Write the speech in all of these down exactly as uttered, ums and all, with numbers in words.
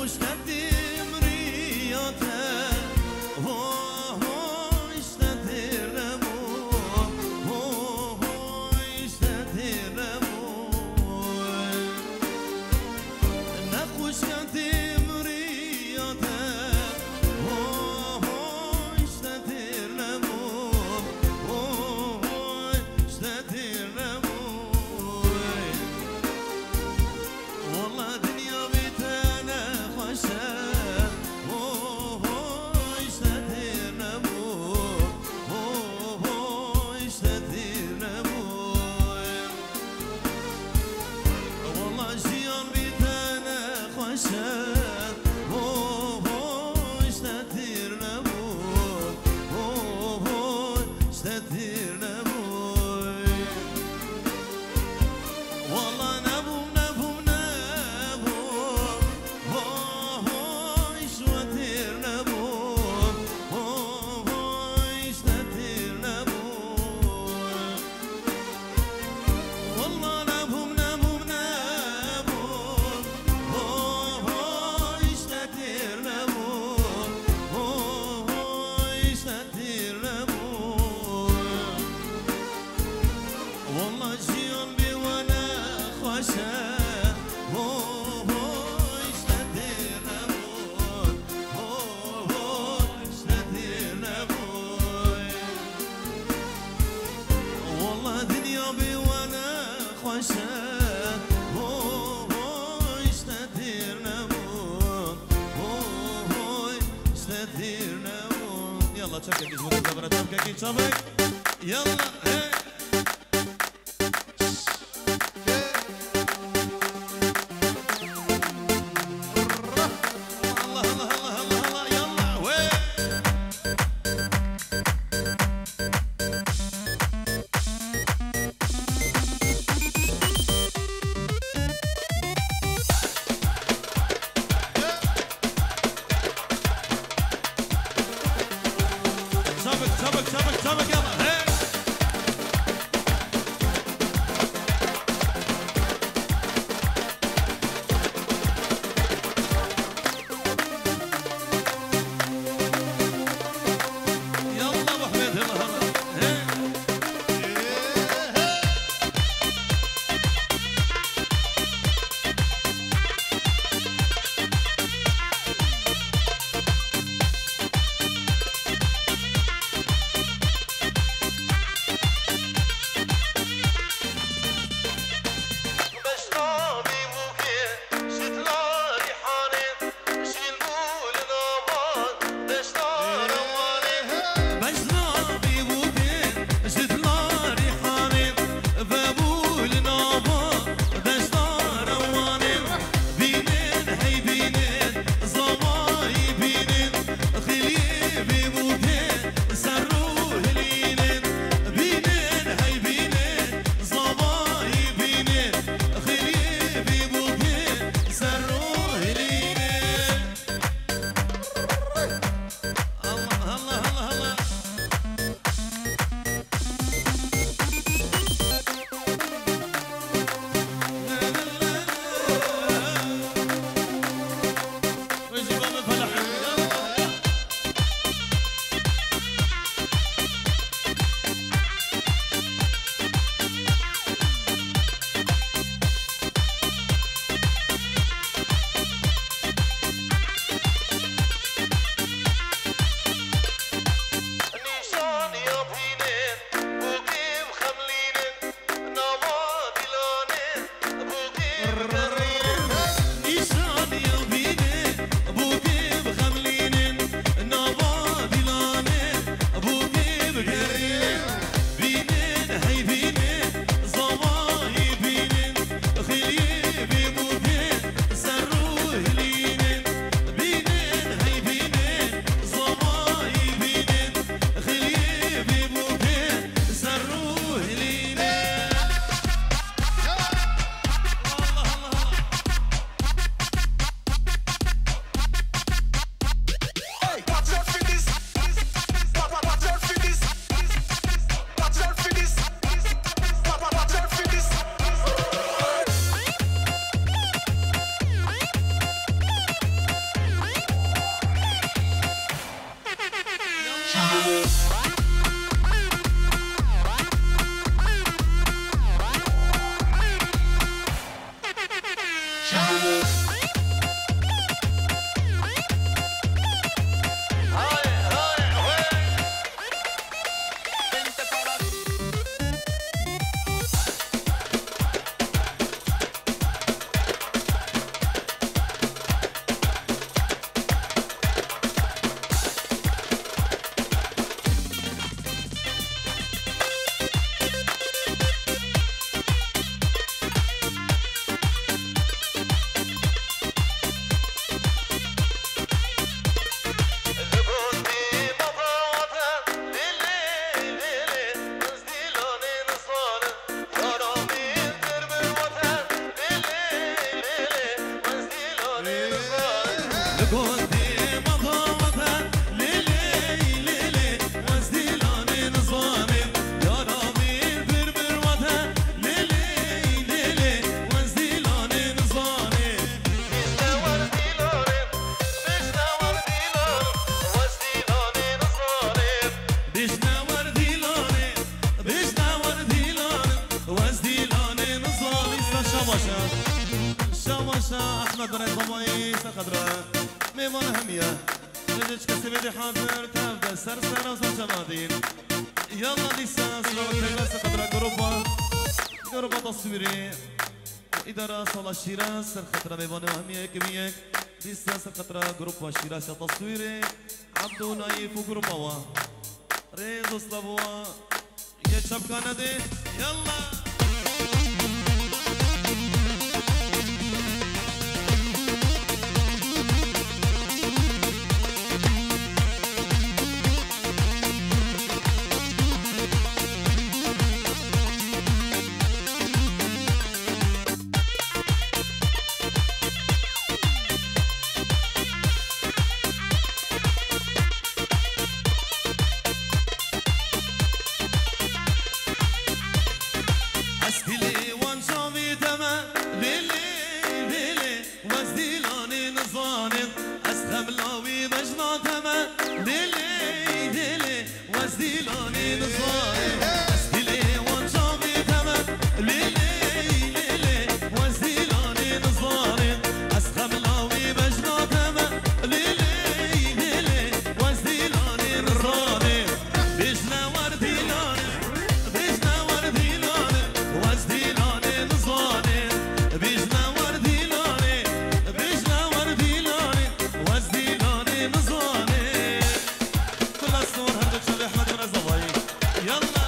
Xweşketî miriyate, ho, ho, işte têr nebû, ho, ho, işte têr nebû. Ne xweşketî miriyate, ho, ho, işte têr nebû, ho, ho, işte têr nebû. Walla dinya bê te ne xweş e. Ho, ho, işte têr nebû. Ho, ho, işte têr nebû. Walla jiyan bê te ne xweş e. Ho, ho, işte têr nebû. Ho, ho, işte têr nebû. Walla nebûm, nebûm, nebûm. Ho, ho, îşte têr nebûm. Ho, ho, îşte têr nebûm. Walla nebûm, nebûm, nebûm. Ho, ho, îşte têr nebûm. Ho, ho, îşte têr nebûm. Walla jiyan bê we ne xweş e. Ho, ho, îşte têr nebû. Ho, ho, îşte têr nebû. Walla dinya bê we ne xweş e. Ho, ho, îşte têr nebû. Ho, ho, îşte têr nebû. Yalla çavkekî ji bo te bira çavkekî çavek. Yalla, hey. Allah, Allah, Allah, Allah, Allah, yalla, wey. Çabuk, çabuk, çabuk, çabuk, yalla. Hey! Yalla, Mehmet, yalla, yalla. Hey! Bêjne wer dîlanê, bêjne wer dîlanê, wez dîlanê nizanî. Sa şabaşa. Şabaşa Ehmed Reza Bayî, ser xetra. Mêvan hemiye. Ji kesê vê de hazir, tev de ser ser, ser çavadîn. Yalla dîsa, selamet peyva ser xetra grupa. Grupa taswîrê. Îdara sala şîre, ser xetra mêvanê hemiye, yek bi yek. Dîsa ser xetra grupa şîre, ser taswîrê. Abdû Naîf û grupa wa. Rêz û slav wa. Yê çapkane de, yalla. Ez dilê wan çavê te me, lê lê, lê lê, wez dîlanê nizanê. Ez xemla wî bejna te me, lê lê, lê lê, wez dîlanê nizanê. Ez dilê wan çavê te me, lê lê, lê lê, wez dîlanê nizanê. Ez xemla wî bejna te me, lê lê, lê lê, wez dîlanê nizanê. Bêjne wer dîlanê, bêjne wer dîlanê, wez dîlanê nizanê. Bêjne wer dîlanê, bêjne wer dîlanê, wez dîlanê nizanê. Kurda Snor, her çavê Ehmed Reza Bayî. Yalla.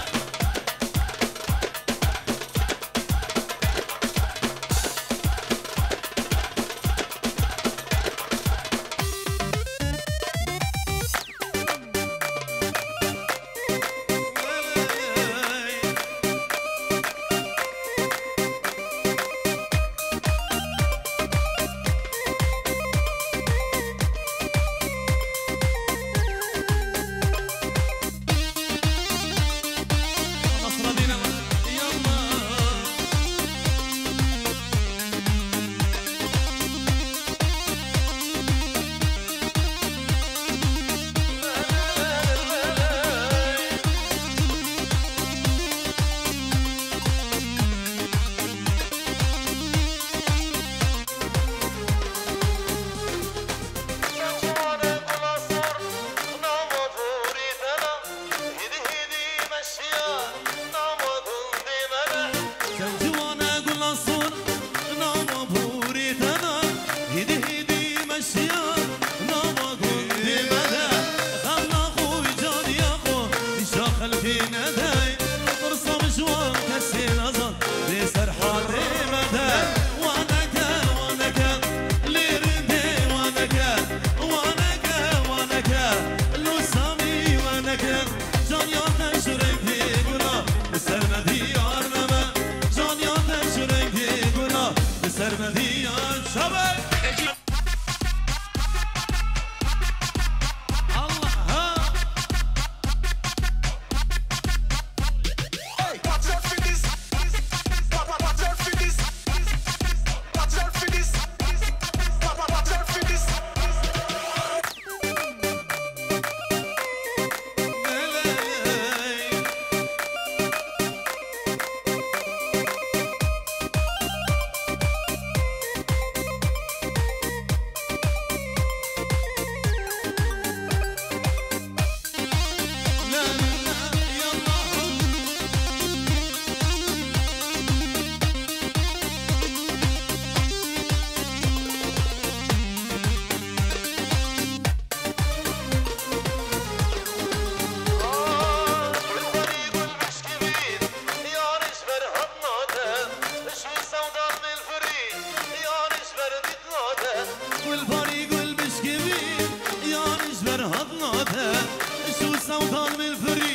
Ewtan min firî,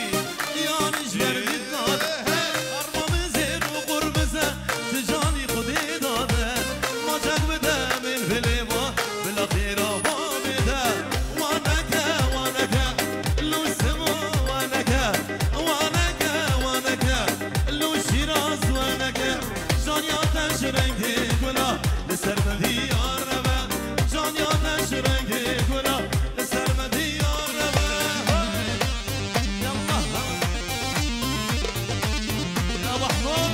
yanî ji ber dît nade. Arma min zêr û qurmize, ti canî Xwedê dade. Macek bide min vilê va, bila xêra va bide. Waneke, waneke, lu simo waneke, waneke, waneke, lu şîraz waneke. Canya te ji rengê gula, li ser me diyar nebe. Canya te ji rengê gula, li ser me diyar nebe. Hey! Yallah. Ya Mahmud.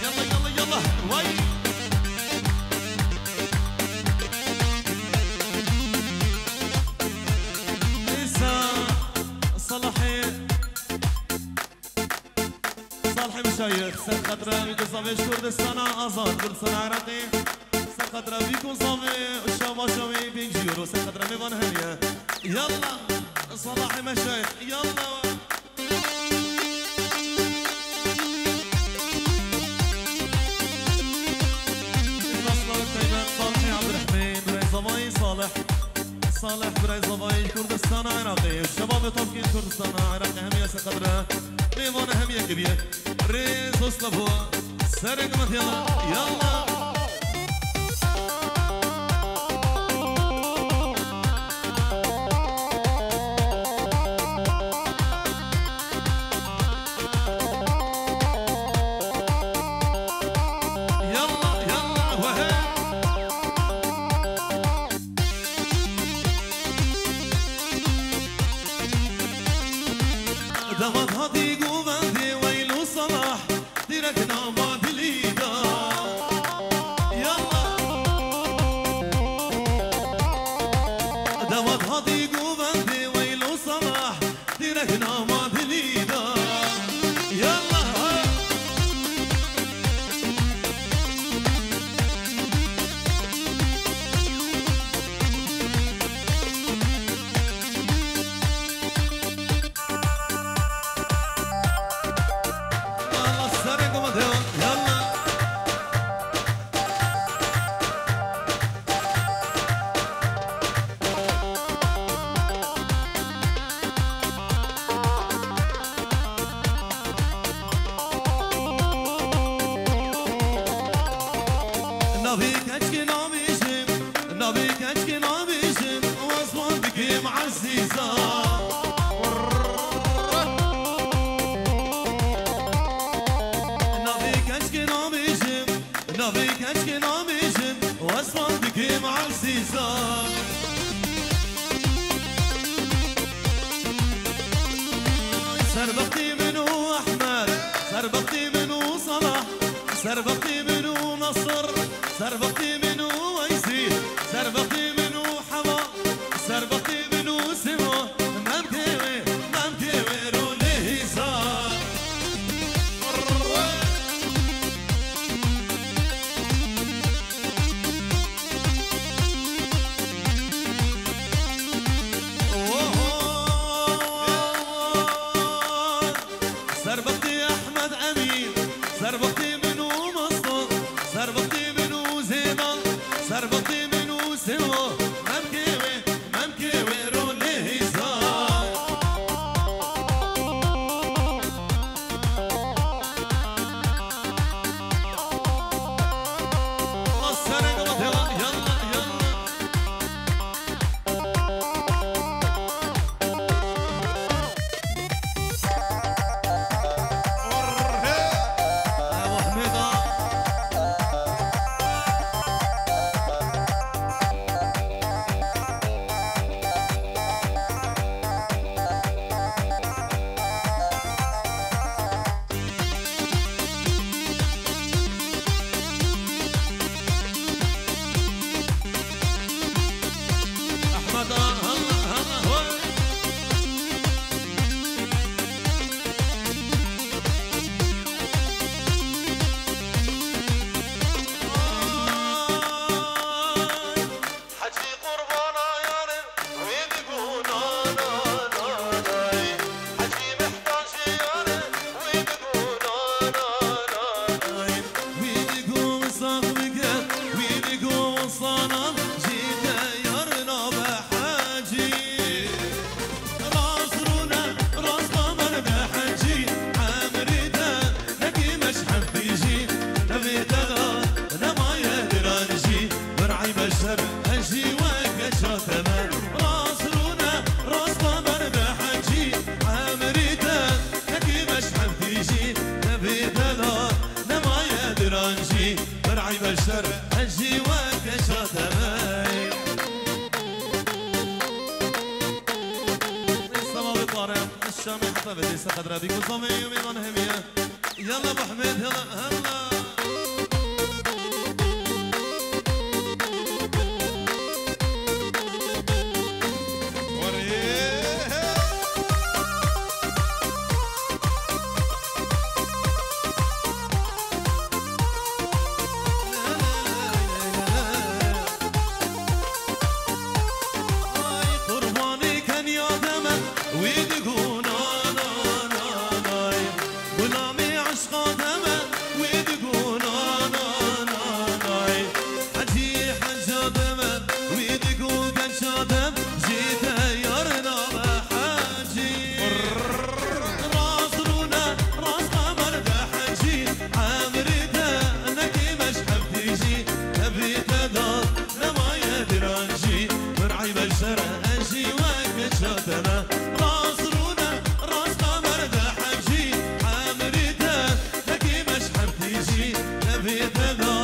Yallah, yallah, yallah. Vay. Neyse, Salahê. Salih Muşayix, ser xatira vî Kurdistana Azad, Kurdistana Iraqê, ser xatira vî Kurdistana û şabaşa wê pênc euro, ser xatira mêvan hemiye. Yalla, Salih Muşayix, yalla. Salih Abdurrahman, Salih. Salih birayê zavayê Kurdistana Iraqê, şebabê topkên Kurdistana Iraqê hemiye ser xatira mêvana hemiye kiriye. Rêz û slavo. Serek me yalla, yalla. Yalla, yalla, wehe. Damat hatî govendê Weyl û Salah, direk nava dilî da. Yalla. Damat hatî govendê Weyl û Salah, direk nava dilî da. Yalla. Navê keçkê nabêjim, navê keçkê nabêjim, wezwan dikim ezîza. Navê keçkê nabêjim, navê keçkê nabêjim, wezwan dikim ezîza. Serbextî min û Ehmed, serbextî min û Salah, serbextî min û Nasir, serbextî min û Weysî, serbextî min û Hewa, serbextî min û Sima, memkê wê, memkê wê rûnê hîza. Serbextî Ehmed Emîn, serbextî min û Masta, serbextî min û Zêda, serbextî min û Sêwa, Rancî, bir eybe şer, ez jî weke şademey. Sema bi pare, şamê heta ve dêse qedra bî, ku zomê yumê van hemiye. Yalla Mehmet, yalla, hella. Ay, qurbanê kenya de me, wî digo na, na, na, nay. Gulamê eşqa de me, wî digo na, na, na, nay. Hecî heca de me, wî digo gença de jî te yar nabe hecî. Rast rûne, rast qemer de hecî, emrê te nekê meşheb tîjî, tevî te da nemaye diranjî. Bir eybe şer, ez jî weke şademe. Rast rûne, rast qemer de hecî, emrê te nekê meşheb tîjî, tevî te da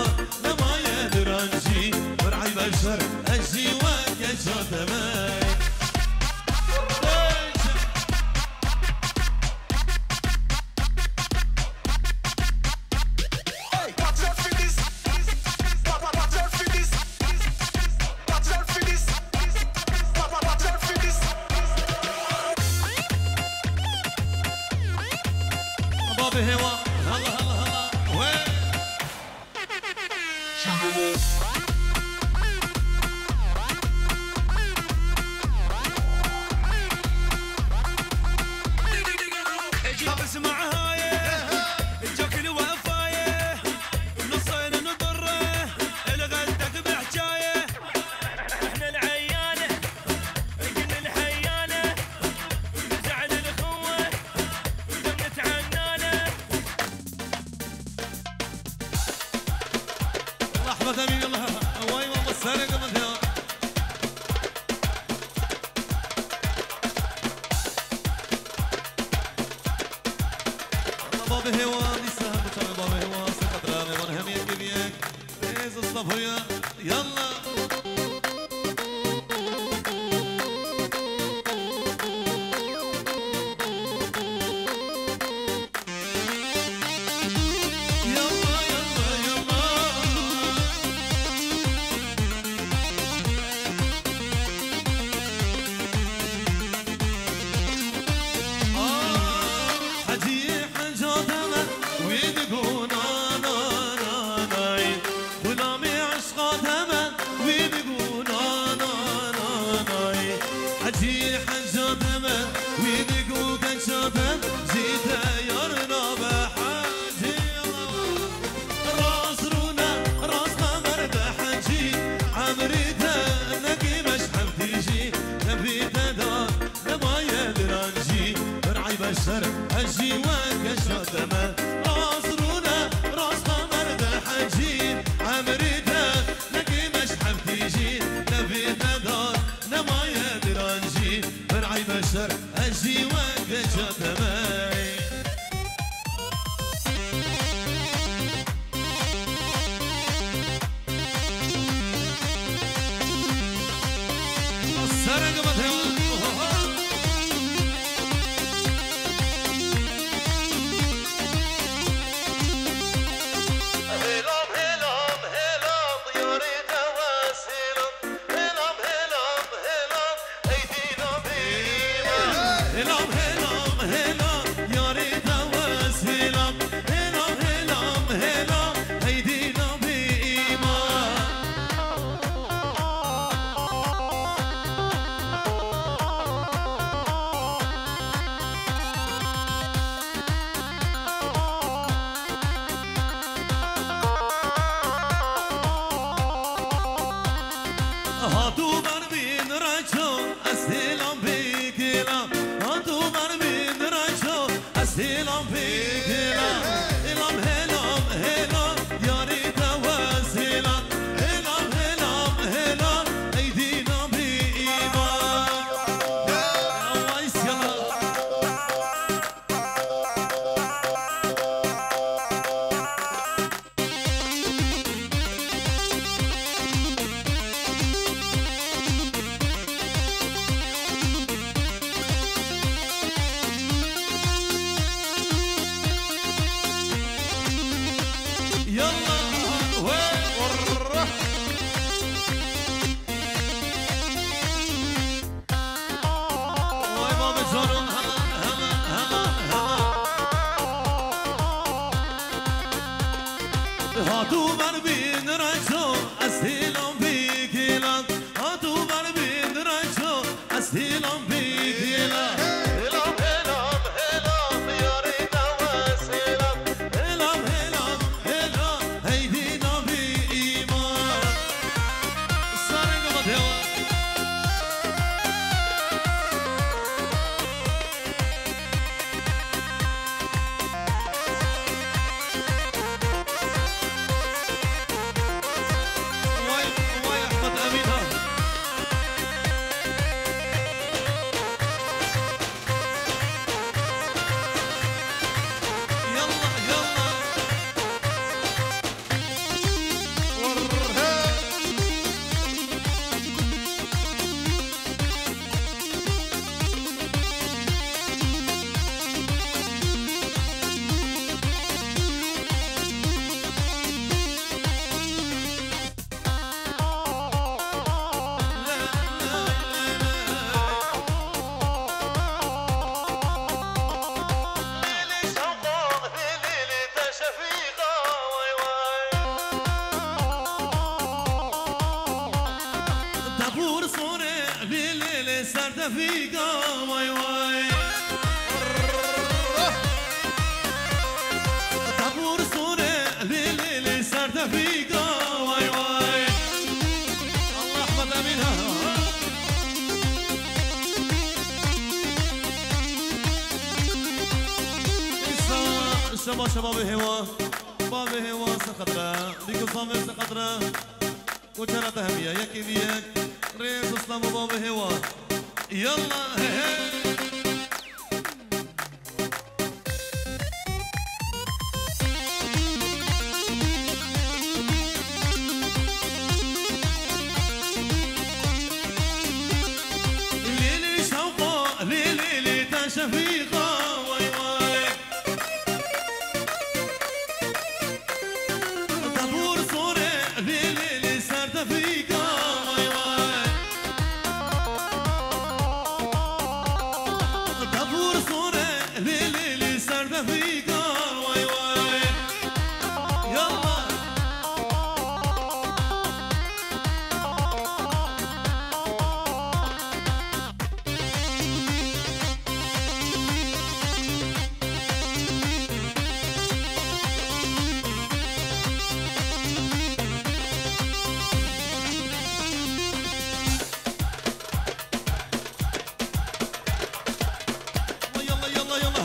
nemaye diranjî. Bir eybe şer, ez jî weke şademe. Baba hêwa, hela, hela, hela. Wê. الله أحمد أمين، الله. واي ماما، السلام عليكم. بابا هوا، ديسا، بابا هوا، سقط رامي، من هم يكفيك. Tez usta buraya. Yalla. Yalla, yalla, yalla. Ah, Hecî Heca deme, wî digo na, na, na, nay. Xulamê eşqa deme, wî digo na, na, na, nay. Hecî Heca deme, wî digo gença dem, jî te yar nabe hecî. Rast rûne, rast qemer de hecî, emrê te nekê meşhem tîjî, tevî te da nemaye diranjî, bir eybe şer, ez jî weke şademe. Rast rûne, rast qemer de hecî, emrê te nekê meşhem tîjî, tevî te da nemaye diranjî, bir eybe şer, ez jî weke şademe. Hêlam, hêlam, hêlam, yarê te wes hêlam. Hêlam, hêlam, hêlam, ey dîna bî. Hêlam, hêlam, hêlam, yarê te wes hêlam. Hêlam, hêlam, hêlam, ey dîna bî îman. Hatu ber bin reço, ez hêlam bêkêlam. Hatu ber bin reço, ez hêlam bêkêlam. Hêlam, hêlam, hêlam, yarê te wes hêlam. Hêlam, hêlam, hêlam, ey dîna bî îman. Vay siyala. Hatu ber bin reco, ez hêlan bigêlan. Hatu ber bin reco, ez hêlan bigêlan. Hêlan, hêlan, hêlan, yarê dawe ez hêlan. Hêlan, hêlan, hêlan, hey dîna bî îman. Sareng vat hewa. Vay, vay Ahmet Emîn ha. Yallah, yallah. Tebûr sore lê lê lê ser tefîka vay vay. Tebûr sore lê lê lê ser tefîka vay vay. Allah Ahmet Emîn ha. Îsa şema şema bê hêwa. Bavê hêwa se qedre. Bîku zavê se qedre. Koçera te hemiye, yekê vî yek, rêz Îslam û bavê hêwa. Yallah, he, he. Lê lê şewqa, lê lê lê te şefîqa, way way. Tebûr sore lê lê lê ser tefîka, way way. Tebûr sore lê lê lê ser tefîka, way way. Yallah. Yalla, yalla, yalla,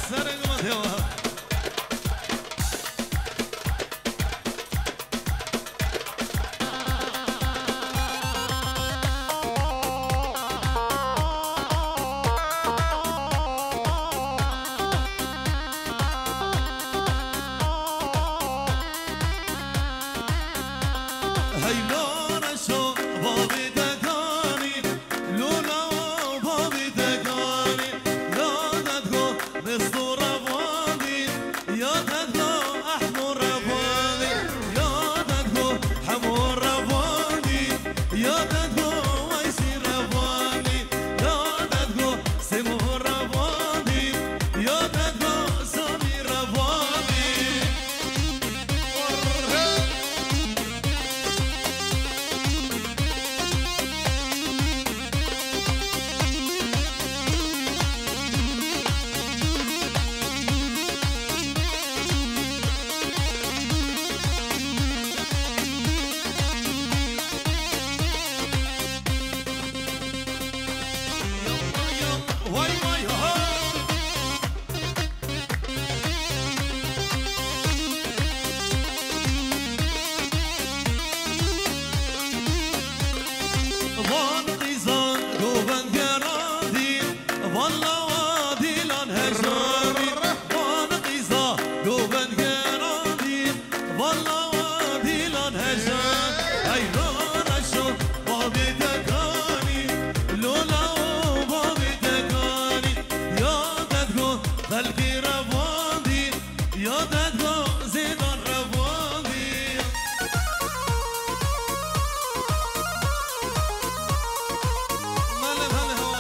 serê min dewa. Heylo reşo bavê deganî, lola bavê deganî, ya dedgo Mesû Revandî, ya dedgo Ehmo Revandî, ya dedgo Hemo Revandî, ya dedgo Weysî Revandî, ya dedgo Sêmo Revandî, ya dedgo Samî Revandî. Van qîza govend gerandî, van lawa dîlan hejanî. Van qîza govend gerandî, van lawa dîlan hejan. Hey lo reşo bavê deganî, lola bavê deganî, ya dedgo xelkê revandî, ya dedgo zêdan revandî. Mele, mele, hewa.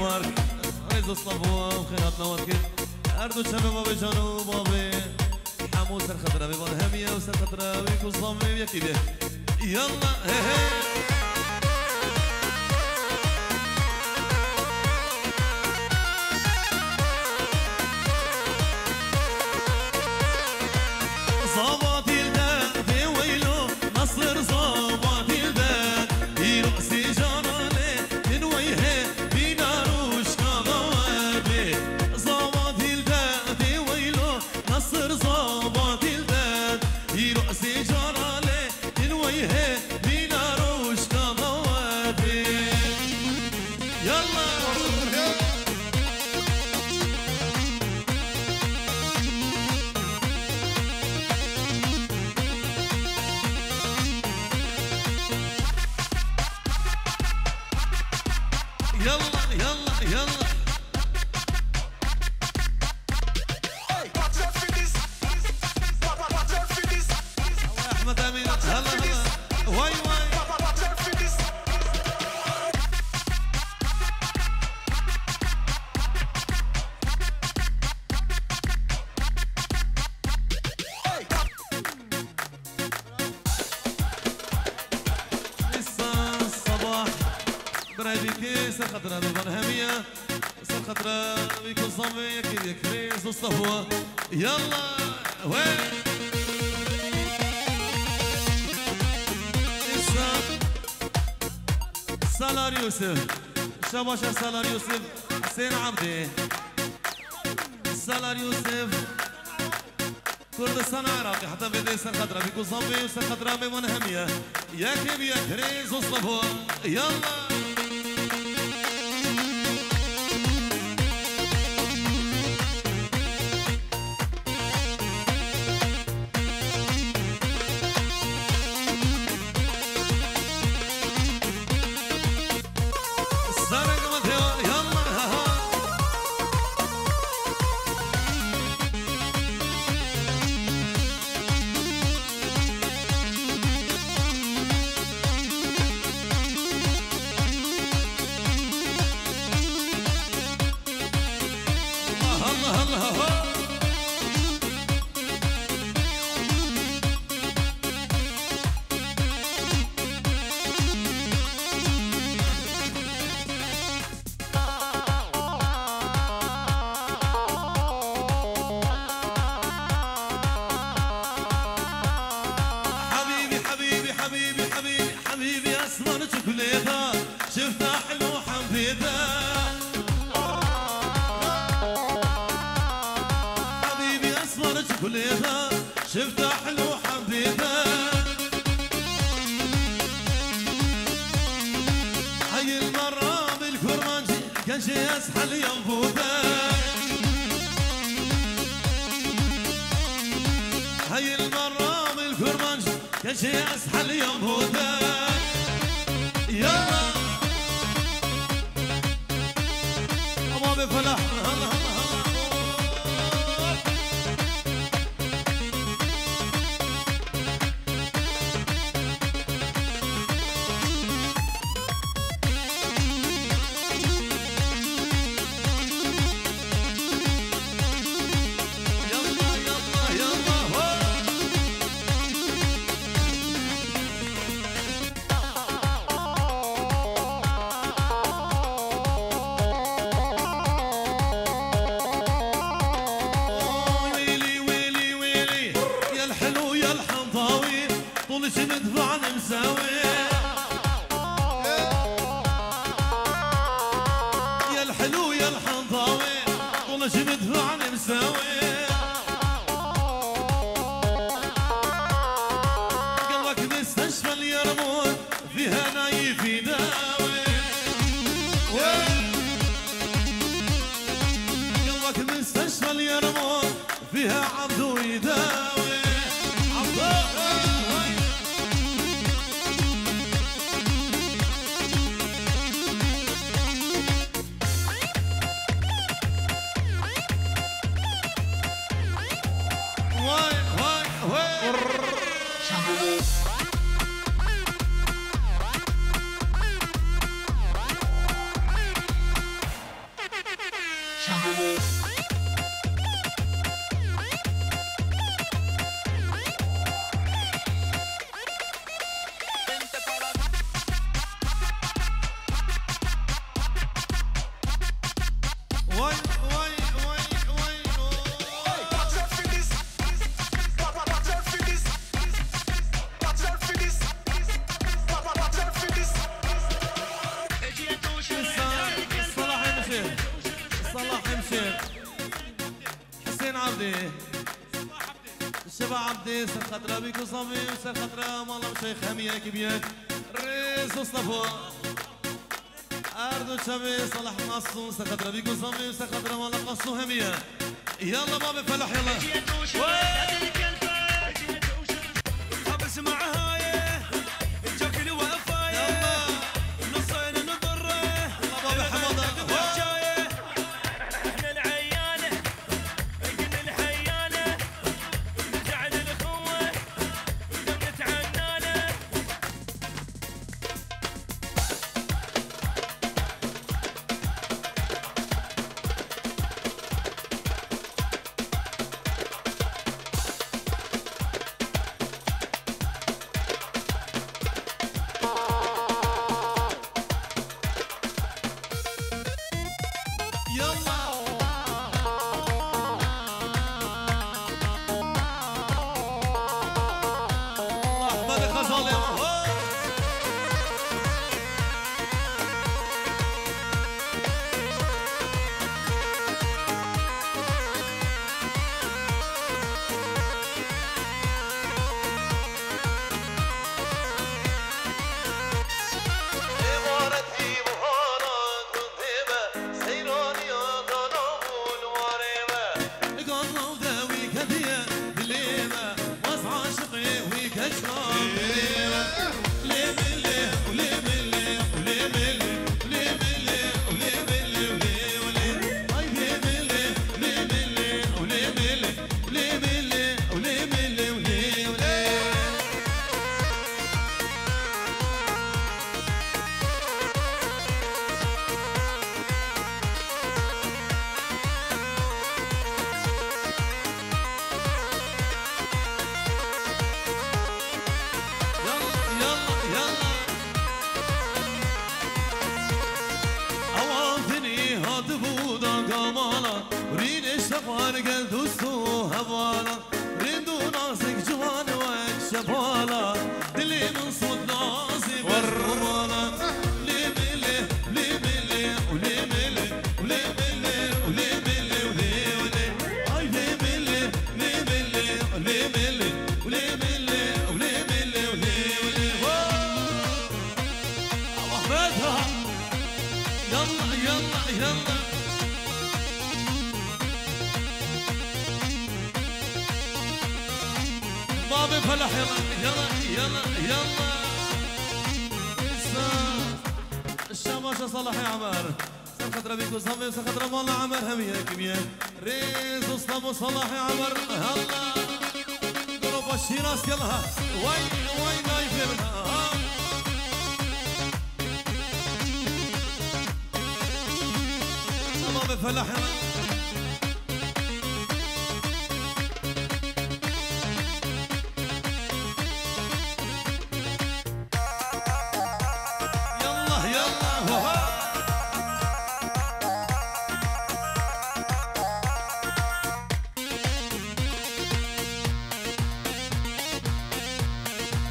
Mark, rêz û silav û xêr hatina we dikin. Her du çemê bavê can û bavê hemû ser xetira vê van hemiye û ser xetira wî ku zam vê yekî bê. Yalla, he, he. Zava dil de dê weylo, Nasir zava dil de. Îro sê caran e, min wey he, bîna rûşka dawe bê. Zava dil de dê weylo, Nasir zava dil de. Îro sê caran e, min wey he, bîna rûşka dawe bê. Yalla. Yalla, yalla, yalla. Ahmet Emin, halla, halla. Vay, vay. Îsa Sabah. Birayê dîkê ser xetira bêvan hemiye. Ser xetira wî ku zam vê yekê yek rêz û silav we. Yalla, we. Îsa. Salar Yusuf. Şabaşa Salar Yusuf. Hüseyin Abdi. Salar Yusuf. Kurdistan Iraqê, heta vê dê ser xetira bî ku zam vê û ser xetira bê wan hemiye. Yekê bi yek rêz û silav we. Yalla. Sarı kıvıtıyor, yallah, ha, ha. Allah, Allah, Allah, ho! Habibi, habibi, habibi, habibi, habibi, asman çikolata. Şifta helo hembêde. Habîbî esmar çikolata, şifta helo hembêde. Heyil meramil kurmancî, gençê ez heliyam bûde. Heyil meramil kurmancî, Keçê ez heliyam hode. Yalla. Ama be felah. Yalla, yalla, yalla, ho! ويلي، ويلي، ويلي، يا الحلو يا الحنطاوي، طول شمت بعد مساوي. يا الحلو يا الحنطاوي، طول شمت بعد مساوي. قلبك مستشفى اليرموك، فيها نايف يداوي. قلبك مستشفى اليرموك، فيها عبدو يداوي. عبدو، هاي. Vay, vay, vay. Şeva Ebdê, ser xatira Bîk û Zavê û ser xatira mala Şeyx hemiye ki biye. Rêz û Stefo. Erdo çavê Salah Masû, ser xatira Bîk û Zavê û ser xatira mala Masû hemiye. Yalla babê Felah, yalla. Yalla. Yalla babê Hemada. Yalla. Ahmet Xezalê. Ho! Yalla, yalla, yalla. Ewa dinî hatibû da kamala, rînê şexwar gel dost û hevala. Rind û nazik ciwan wek şebala, dilê min sot nazî ber qurbanan. Lê milê, lê milê, û lê milê, û lê milê, û lê milê, û lê, û lê. Ay lê milê, lê milê, û lê milê, û lê milê, û lê milê, û lê, û lê. Ho! Ahmet ha! Yalla, yalla, yalla. Babê Felah, yalla, yalla, yalla, yalla. Îsa. Şabaşa Salahê Emer. Ser xatira Bîk û Zavê, ser xatira mala Emer hemiye kimiye. Rêz û slam û Salahê Emer. Halla. Grupa Şînas, yalla. Vay, vay, vay, vay. Tamam, Felah. Yallah, yallah, ho, ho.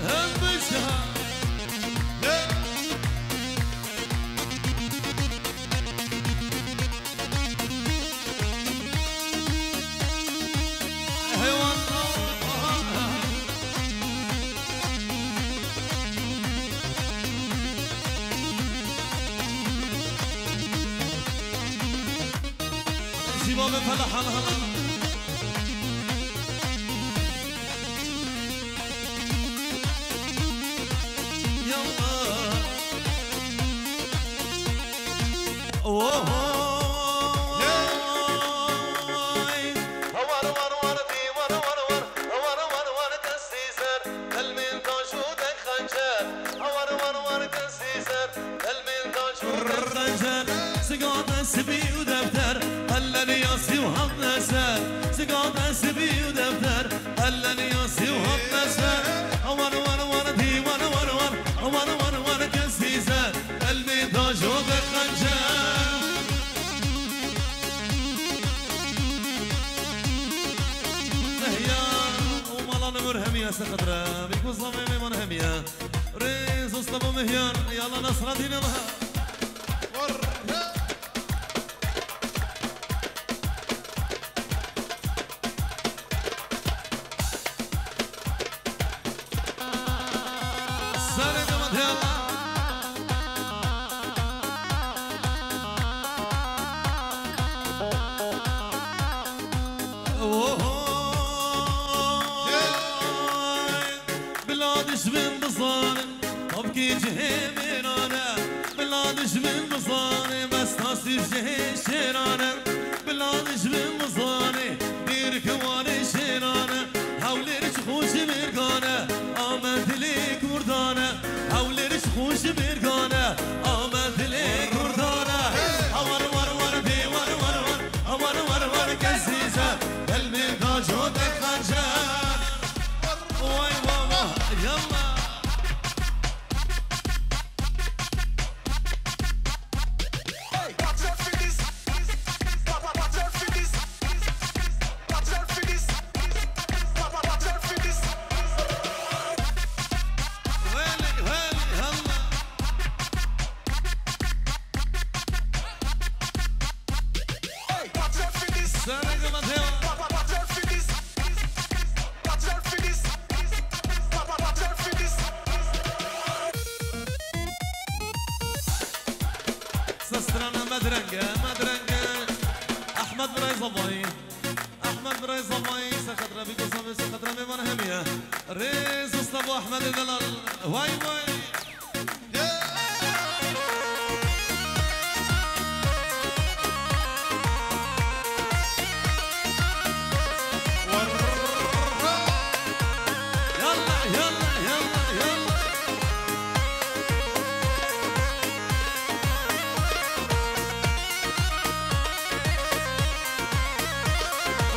Hem bişa. Şîva ve fela hala hala. Ya Allah. Oh, oh, oh. War, war, war, di, war, war, war. War, war, war, destî zer. Elmên taş û dek xencer. War, war, war, destî zer. Elmên taş û dek xencer. Sigate sibî û defter. Qellenî yasî û hevne ser. Sigate sibî û defter. Qellenî yasî û hevne ser. War, war, war, di, war, war, war. War, war, war, destî zer. Elmên taş û dek xencer. Mehya û malan ömür hemiye seqedre. Bîk û zavê mêman hemiye. Rêz û slavo Mihyar, yala Nasreddîn Allah. Mêrane, bila dijmin bizane, besta sîv ji hê şêrane. Bila dijmin bizane, dêrike Wanê şêrane. Hewlêr ji xwe ji mêrgane, ame dilê Kurdane. Hewlêr ji xwe ji mêrgane, ame dilê Kurdane. Hewar war war, bê war war war, hewar war war, kes zîze, gel mêrga jo te xence. Vay vay vay, yallah. Sestrana medrenge, medrenge. Ahmed Biray Zavayî. Ahmed Biray Zavayî, se xetra bî gozan ve se xetra mêvan hemiye. Rêz usta bu Ahmedê delal. Vay vay. Yalla, yalla, yalla, yalla.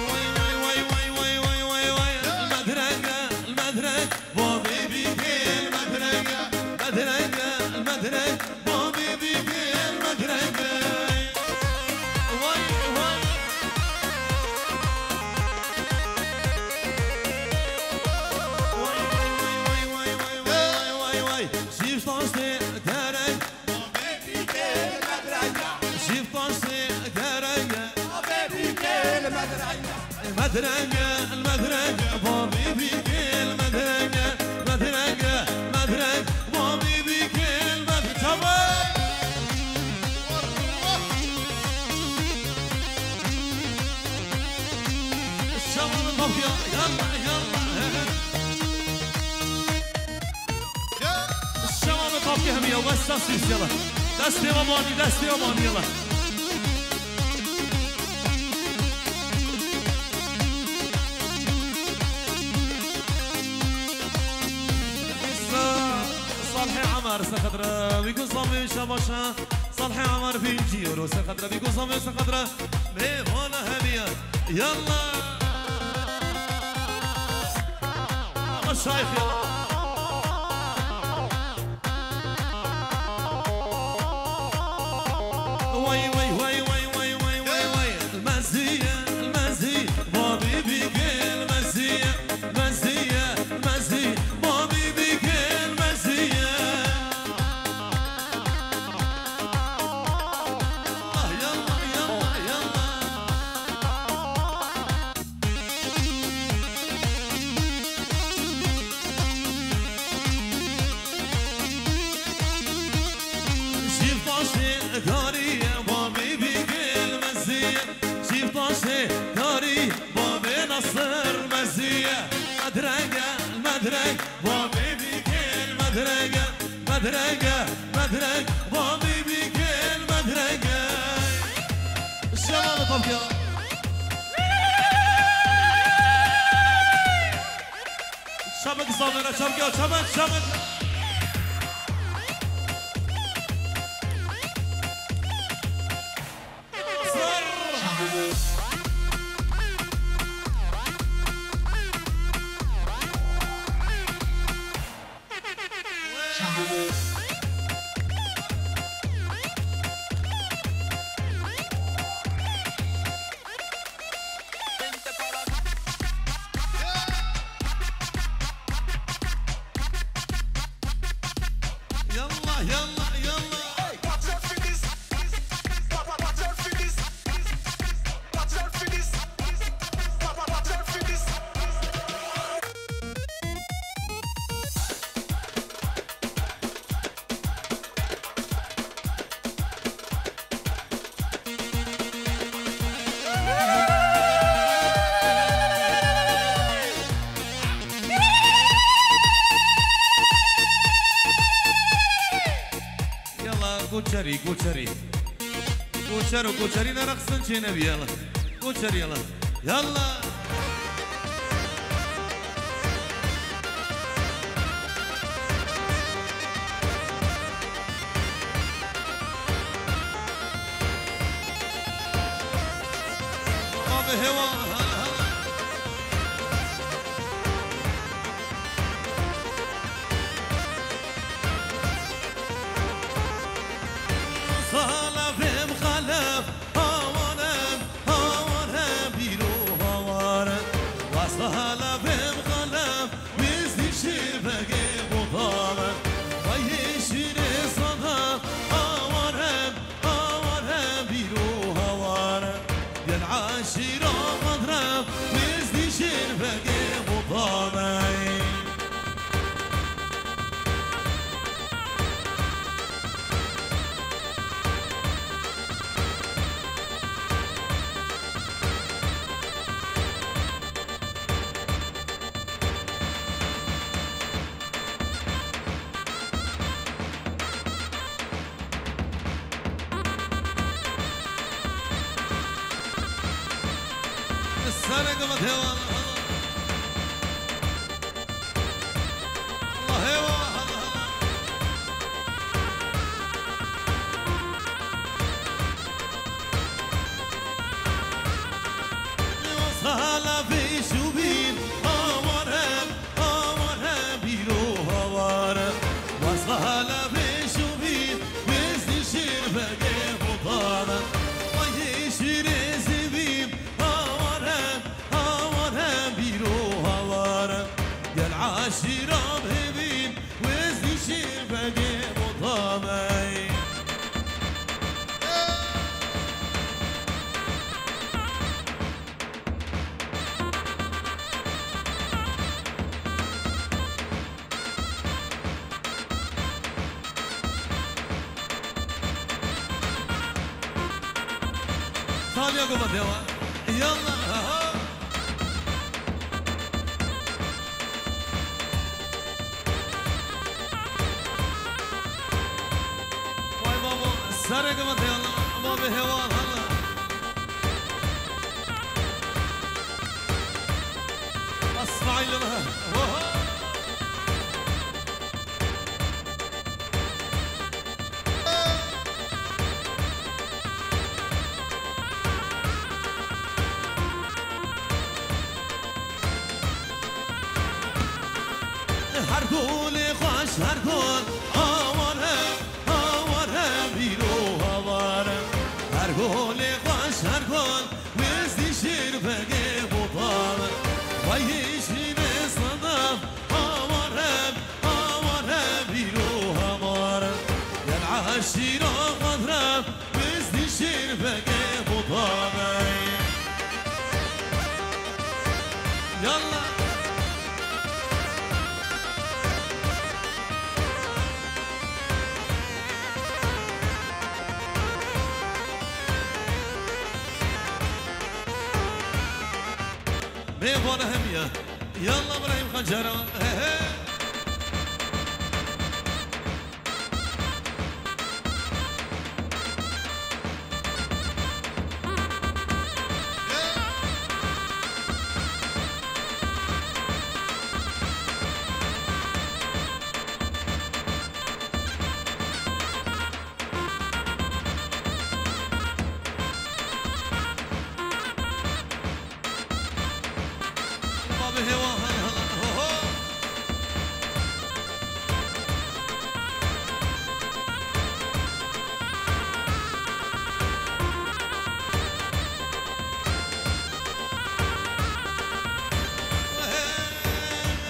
Vay, vay, vay, vay, vay, vay, vay, vay. Medrenge, medreng, bo bêbîkê medrenge, medrenge, medreng, bo bêbîkê medrenge. Vay, vay. Vay, vay, vay, vay. Şîv taştê dereng. Şîv taştê derenge. Medrenge, medrenge, babî bîkêl, medrenge, medrenge, medreng, babî bîkêl, med-, çabuk! Şaban kapıya, yalla, yalla. Şaban kapıya hemiye, westa sîs yalla. Destê we banî, destê we banî yalla. Salihê Emer, se xetra wî ku zavê şabaşa. Salihê Emer pêncî euro, se xetra wî ku zavê, se xetra. Mêvana hemiye. Yalla. Ama şayx yalla. Vay, vay, vay. Mezî, mezî, babî bîkê, mezî, mezî, mezî, babî bîkê, mezî. Allah, yallah, yallah, yallah. Şîv taşê karî, babê bîgêl mezî. Şîv taşê karî, babê Nasir mezî. Medrenge, medreng, babê bîgêl medrenge. Medrenge, medreng, babê bîgêl medrenge. Şemal Topya. Çabuk Samira, çabuk ya, çabuk, çabuk. Yallah, yallah, yallah. Koçerî, koçerî. Koçer û koçerî nereqsin çênebî, yala. Koçerî, yala. Yala. Abi hewa, hala, hala. Xelef im xelef, hawarem, hawarem, bîro hawarem. Wes xelef im xelef, wêzdî şêrbegê botamem. Vay şîrê sedef, hawarem, hawarem, bîro hawarem. Gel eşîra xedrem, wêzdî şêrbegê botamem. Sereke me dewa. Allah hewa, Allah, Allah. Sala vê şûbîn, awarem, awarem, bîro hawarem. Wa sala vê şûbîn, wêzdî şêrbegê botamem. Wa yê şîrê zivîn, awarem, awarem, bîro hawarem. Gel eşîra bibîn, wêzdî şêrbegê botamey. Tabiya goma dewa. Yallah, ha, ha. Vay babo, sereke me de yallah, baba hewa, hala. Asmail, oho. Her gulê xweş, her gul, aware, aware, bîro aware. Her gulê xweş, her gul, wêzdî şêrbegê botan. Vay hêşînê sedef, aware, aware, bîro aware. Gel eşîra xwe re, wêzdî şêrbegê botan. Yallah. Mêvan hemiya. Yallah Ibrahîm Xancara. He he. Bavê hêwa, hala, hala, ho, ho.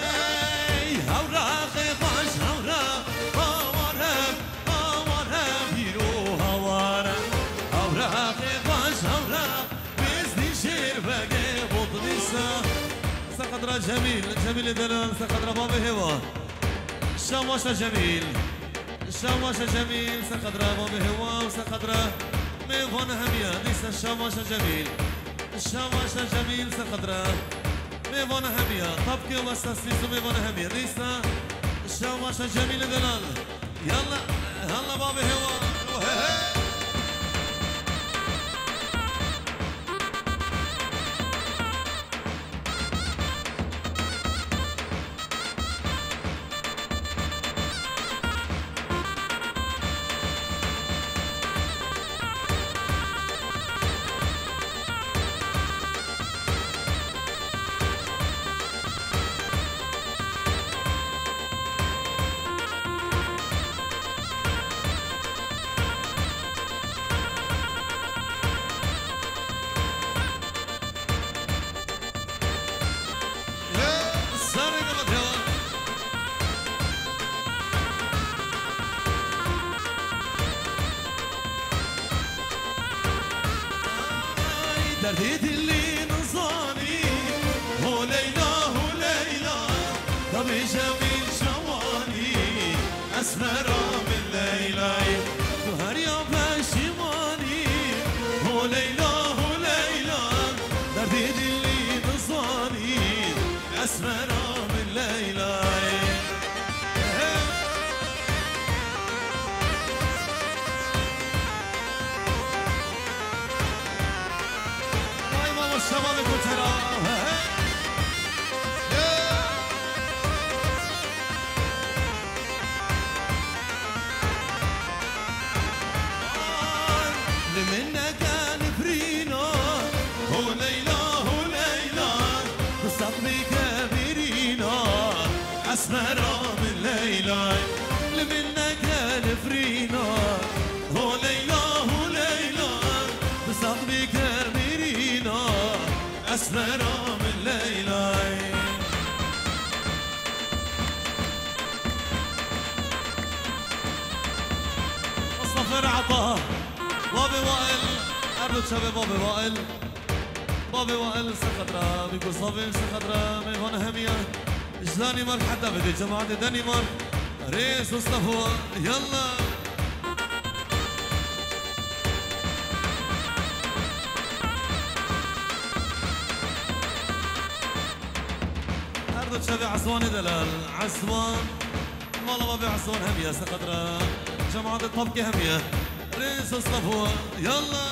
Hey, hewra, xê xweş, hewra, aware, aware, bîro aware. Hewra, xê xweş, hewra, wêzdî şêrbegê botnîsa. Seqedra Cemîl, Cemîlê delal, seqedra bavê hêwa. Şabaşa Cemîl. Şabaşa Cemîl, seqedra bavê hêwa û seqedra mêvan hemiya. Dîsa şabaşa Cemîl. Şabaşa Cemîl, seqedra mêvan hemiya. Tapkê westa sîs û mêvan hemiya. Dîsa şabaşa Cemîlê delal. Yalla, yalla bavê hêwa. Derdê dilê nizanî, ho Leyla, ho Leyla, da bêje min çawanî, esmera min Leylay, tu her ya peşîmanî, ho Leyla, ho Leyla, derdê dilê nizanî, esmera min Leylay. Vay baba şebabê Kotera. Li min neke nifrîna, ho Leyla, ho Leyla, tu seqmê kemirîna, esmera min Leylay, li min neke nifrîna, ho Leyla, ho Leyla, tu seqmê kemirîna, esmera min Leylay. Mustafa Ata, Babê Wail, her du çavê Babê Wail. Babê Wail ser xetra, bî ku zavên ser xetra, mêvan hemiya. Ji Danîmark heta vedê, cemaetê Danîmark. Rêz û sefo, yalla. Her du çavê Eswanê delal, Eswan. Mala Babê Eswan hemiya ser xetra. Cemaetê Tabkê hemiya. Rêz û sefo, yalla.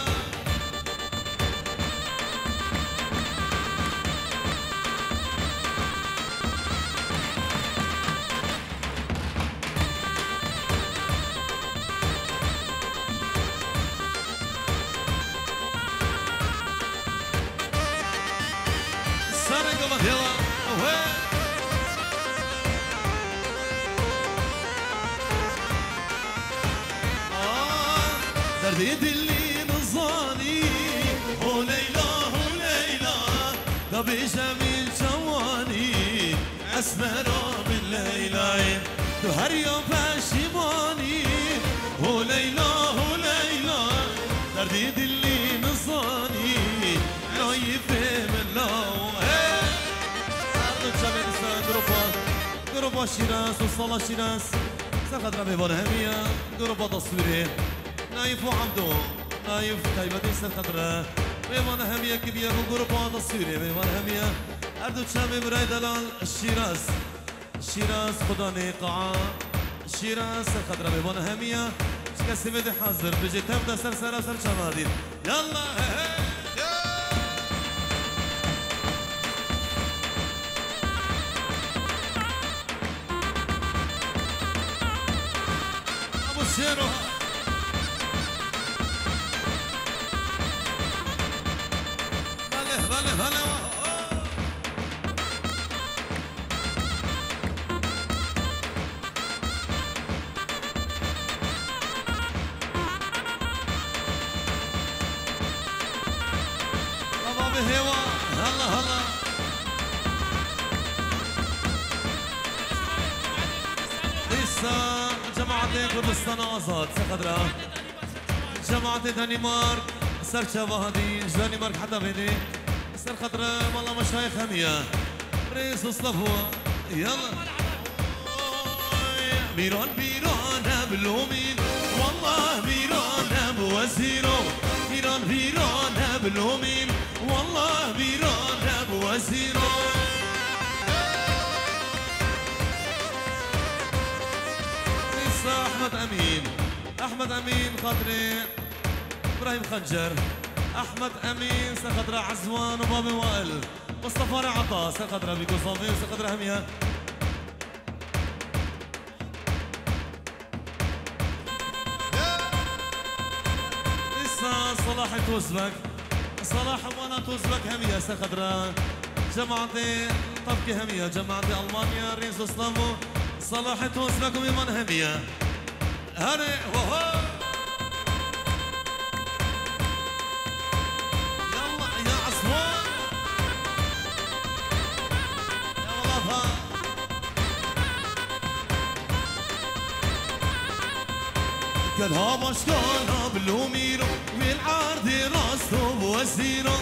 Serê gava hewa, we. Ah, derdê dilî nizanî, ho Leyla, ho Leyla, da bêje min çawanî. Esmera min Leylay, tu her ya peşîmanî. Ho Leyla, ho Leyla, derdê dilî nizanî, nayîfê min law. Hey! Her du çavê dîsa grupa, grupa Şîraz û Sala Şîraz. Ser xetra mêvan hemiya, grupa taswîrê. Nayîf û Ebdo. Nayîf taybetî ser xetra. Mêvan hemiya ki biye bu grupa taswîrê. Mêvan hemiya. Her du çavê birayê delal Şîraz. Şîraz, Xudanê Qaa. Şîraz, ser xetra mêvan hemiya. Çi kesê vê de hazir, bijê tev de ser sera ser çava dîn. Yalla, he, he. Abu Şêro. Bale, bale, bale. Baba bi hêwa, hela, hela. Dîsa cemaetê Kurdistan Azad, ser xetra. Cemaetê Danîmark, ser çava hadî, ji Danîmark heta vêdê. Ser xetra mala meşayix hemiya. Rêz û sefo, yalla. Mîran, mîran e bi lomîn, wallah mîran e bi wezîro. Mîran, mîran e bi lomîn, wallah mîran e bi wezîro. Îsa Ehmed Emîn. Ehmed Emîn, xatirê Îbrahîm Xencer. Ehmed Emîn, ser xatira Ezwan û Babê Wail. Mistefa Re'eta, ser xatira Bîko Savê, ser xatira hemiya. Îsa Salahê Tozbek. Salah û Wana Tozbek hemiya, ser xatira cemaetê Tabkê hemiya, cemaetê Almanya, Rêz Oslam û Salahê Tozbek û mêvan hemiya. Hadi, ho, ho. Yallah, ya Aslan. Ya Allah, ha. Gel ha başkana bilomîro, wîl erdê rasto bu wezîro.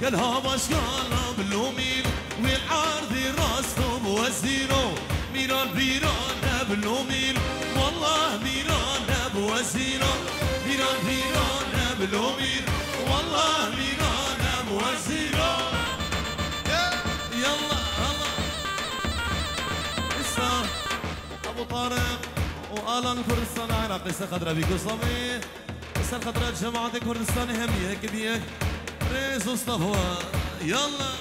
Gel ha başkana bilomîn, wê erdî rasto bi wezîro. Mîran bîran ne bilomîn, wallah mîran ne bi wezîro. Mîran bîran ne bilomîn, wallah mîran ne bi wezîro. Yallah, Allah. Îsa, Ebu Tarık û Alan Kurdistan Iraqê, se xedra bî ku zavê. Ser xetra cemaetê Kurdistanê hemî yek bi yek rêz û silav wa. Yallah.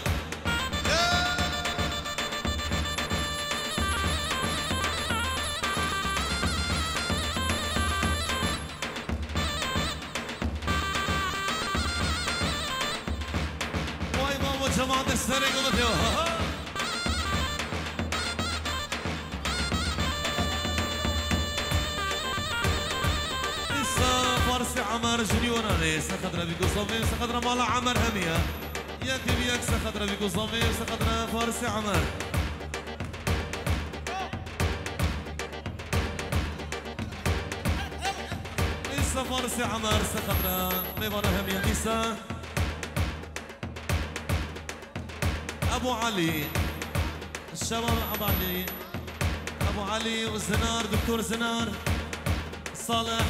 Vay babo, cemaetê serê gulê tê. Ha, ha. Îsa Farsê Emer ji Lîwananê, se xedra bî ku zavê, se xedra mala Emer hemiye. Yek bi yek se xedra bî ku zavê, se xedra Farsê Emer. Îsa Farsê Emer, se xedra mêvana hemiye. Îsa Ebu Elî. Şevan Ebu Elî. Ebu Elî û Zinar, Doktor Zinar. Salih.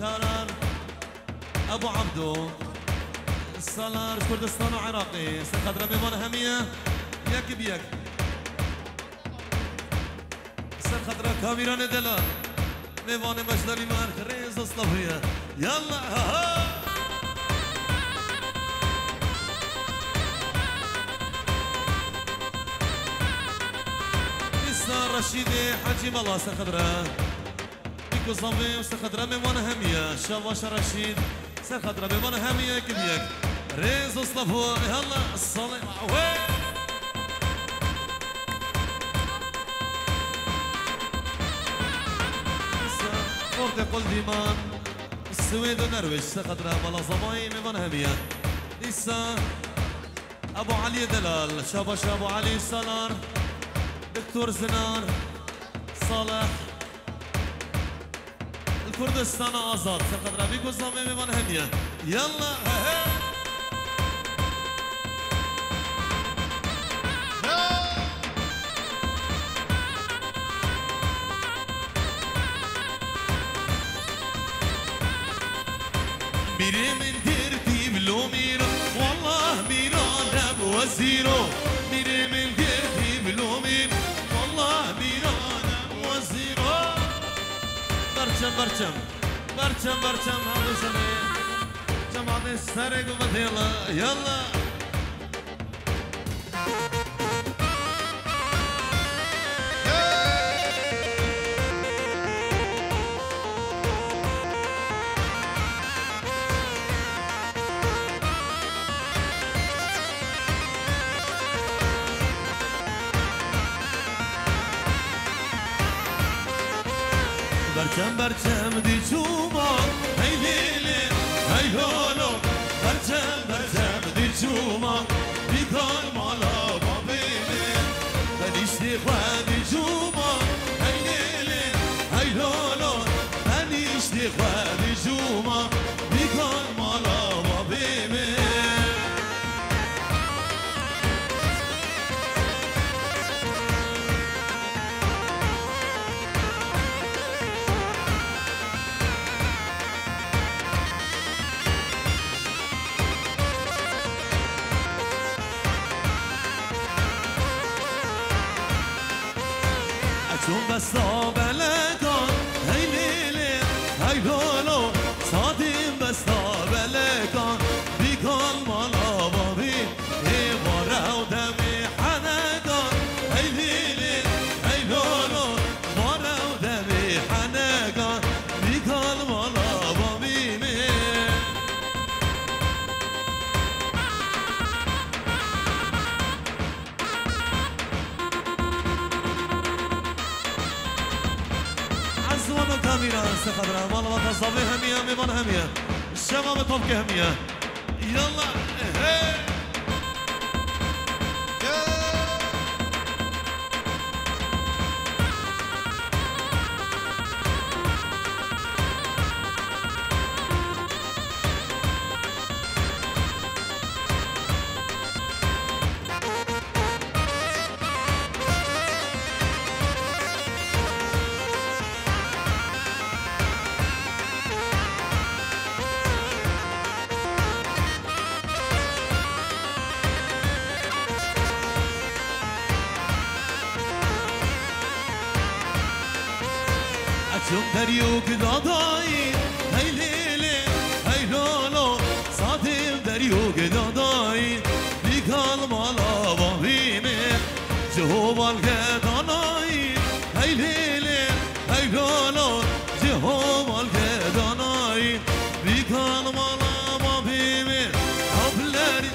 Karar. Ebu Abdo. Salar Kurdistan û Iraqê. Se xedra mêvan hemiye. Yek bi yek. Ser xetra Kamîranê Delal. Mêvanê Meşdalî Mark, rêz û silav heye. Yallah, ha, ha. Îsa Reşîdê Hecî Mela ser xetra. Bî ku zavê ser xetra mêvanê hemiye. Şabaş Reşîd. Ser xetra mêvanê hemiye yek bi yek. Rêz û silav û yallah, salê, wê. Îsa, Orte Qol Dîman, Swêd û Nerwêj, ser xetra mala zavayê mêvanê hemiye. Îsa, Ebu Elî Delal, şabaş Ebu Elî Salar, Doktor Zinar, Salih, Li Kurdistana Azad, ser xetra vî ku zavê mêvan hemiye. Yallah, he, he. Mîrê min girtî bilo mîr, wallah mîran ne bi wezîro. Mîrê min girtî bilo mîr, wallah mîran ne bi wezîro. Berçem, berçem. Berçem, berçem, hevdû şevê. Cemaatê serê ku vedê, yallah, yallah. Berçem berçem dî çûma, hey lê lê, hey lo lo. Berçem berçem dî çûma, dî kal mala babê min. Benîştî xwe dî çûma, hey lê lê, hey lo lo. Benîştî xwe dî çûma, dî kal mala babê min. Eçûn besta belekan, hey lê lê, hey lo lo. Sadîn besta belekan, dî kal mala babî. Ê vare û demê henekan, hey lê lê, hey lo lo. Vare û demê henekan, dî kal mala babî min. Ezwan û Kamîran, se xebra, malbata zavê hemiye, mêvan hemiye. Şeva me top ke hemiye. Yallah, hey! Deryo gidadayî, hey lêlê, hey lolo, sadê deryo gidadayî, bîgal mala bavî me, ciho balge danayî, hey lêlê, hey lolo, ciho balge danayî, bîgal mala bavî me, hoblerî,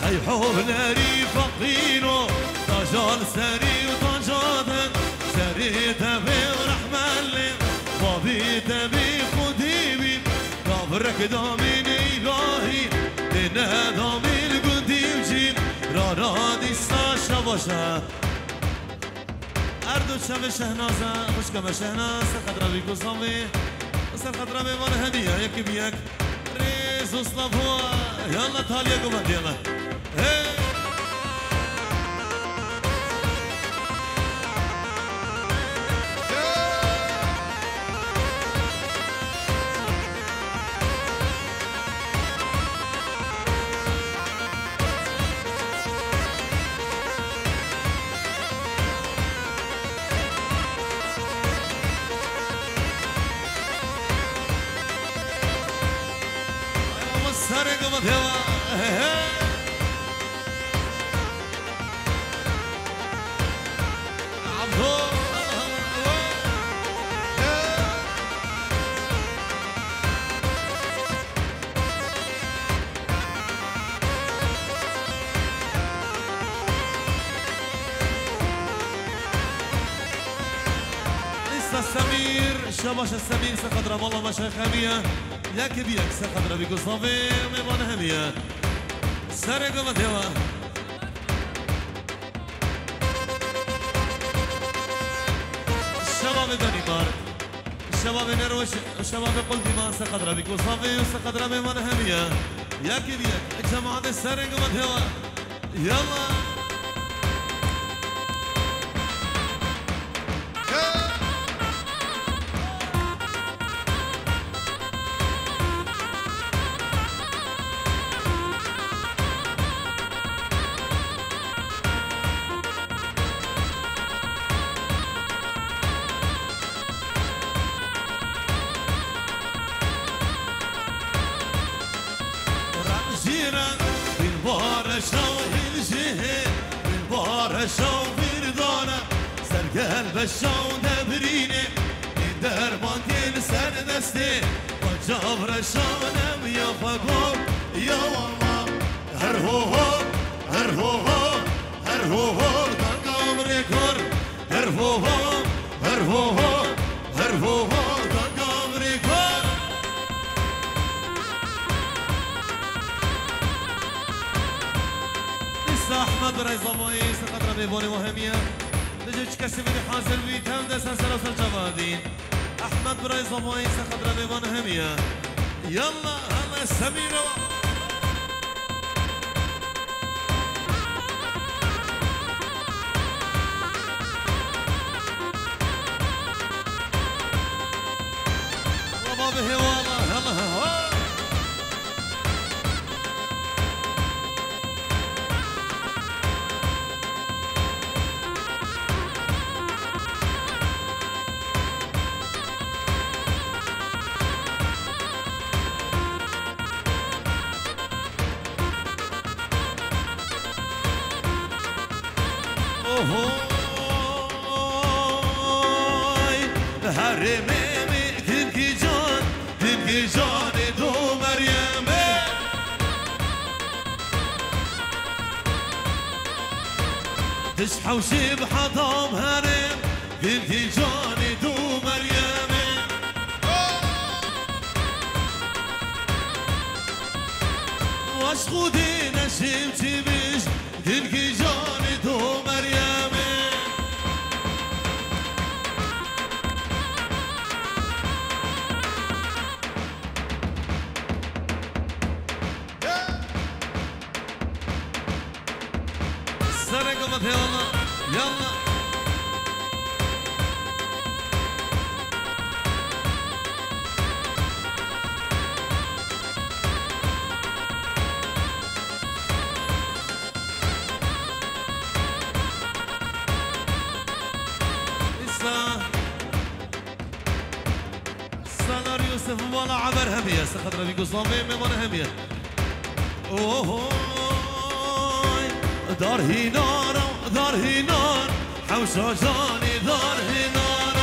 hey hoblerî feqîro, taja li serî û taja din, serê tevê û rehmelê. Babî te bî xwedî bî, gavrek damîn îlahî, tê nedamîn gundî û cîn, rana dîsa şebaşe. Erdo çavê Şehnaz e, xwişka me Şehnaz, ser xetra vî ku zavê, ser xetra vê van hemiya, yekî bi yek. Rêz û slav hû, yalla taliye ku me diyeme. Hey! Ama serê gama dewa. Hey, hey. Îsa Semîr, şebaşe Semîr, se xedra mala me şexemiye. Yekê bi yek se xedra bî ku zavê mêvan hemiye. Serê gama dewa. Şebabê Danîmark. Şebabê Nerweş, şebabê Quldîman se xedra bî ku zavê û se xedra mêvan hemiye. Yekê bi yek. Cemaatê serê gama dewa. Yalla. Remzîre, bin bare şahin jihê, bin bare şav virdane, sergel beşav debrîne, bin derman tên ser destê, bacav reşanem ya xwe gor, ya walla. Her ho ho, her ho ho, her ho ho, dangav rê kor. Her ho ho, her ho ho, her ho ho, dangav rê kor. Îsa Ehmed Birayê Zamayî, se xetra mêvanê we hemiye. Dije çi kesê vêrê hazir bî, tev de ser sera ser çava dîn. Ehmed Birayê Zamayî, se xetra mêvanê hemiye. Yalla, hela Semîr e. Baba bi hêwala, hela, ha. Ohoy, herêmê me, kinkî can, kinkî canê do Meryemê. Diş hewşê bi hedam herêm, Gilgî canê dû Meryemê. Weş Xwedê neşêm çêbiş, gilgî canê dû Meryemê. Sereke min tê, yalla, yalla. Îsa. Sif mala Emer hemiye, se xetra vî gustavê mêvan hemiye. Ohoy, dar hînar, dar hînar, hewşa canî dar hînar.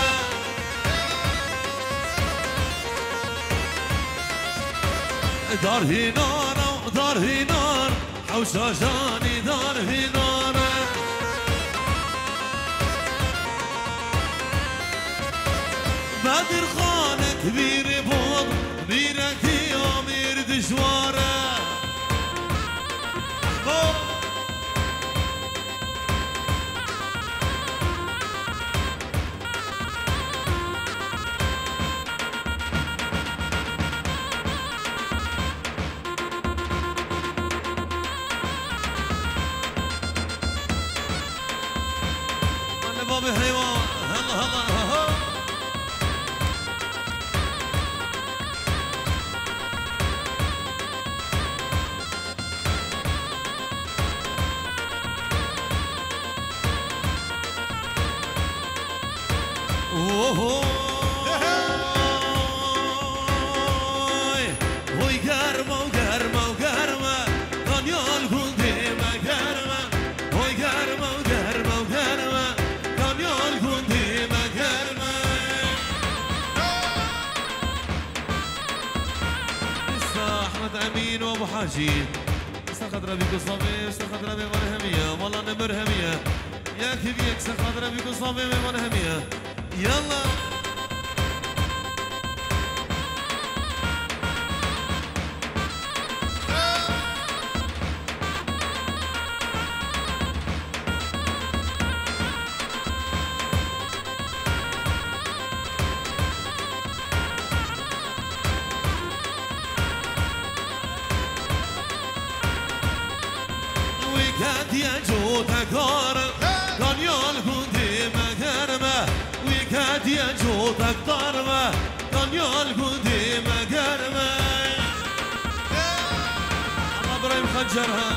Dar hînar, dar hînar, hewşa canî dar hînar. Bedirxanek vîrê bol, mîrekî amîr dijwar e. Bol. Hadi babî heywan. Halla, halla, ha, ha. Ohoy! Hoy germa, germa, germa, Kanyal gundê me germa. Hoy germa, germa, germa, Kanyal gundê me germa. Îsa Ehmed Emîn û Ebu Hacî. Îsa xetra vî gustavê, îsa xetra vê van hemiye, wala nemir hemiye. Yek hîv yek, îsa xetra vî gustavê vê van hemiye. Yalla. Wî ketiye cotekar, Kanyal gundê me germe. Wî ketiye cotekdar me, Kanyal gundê me germe. Allah Birahîm Xencer ha.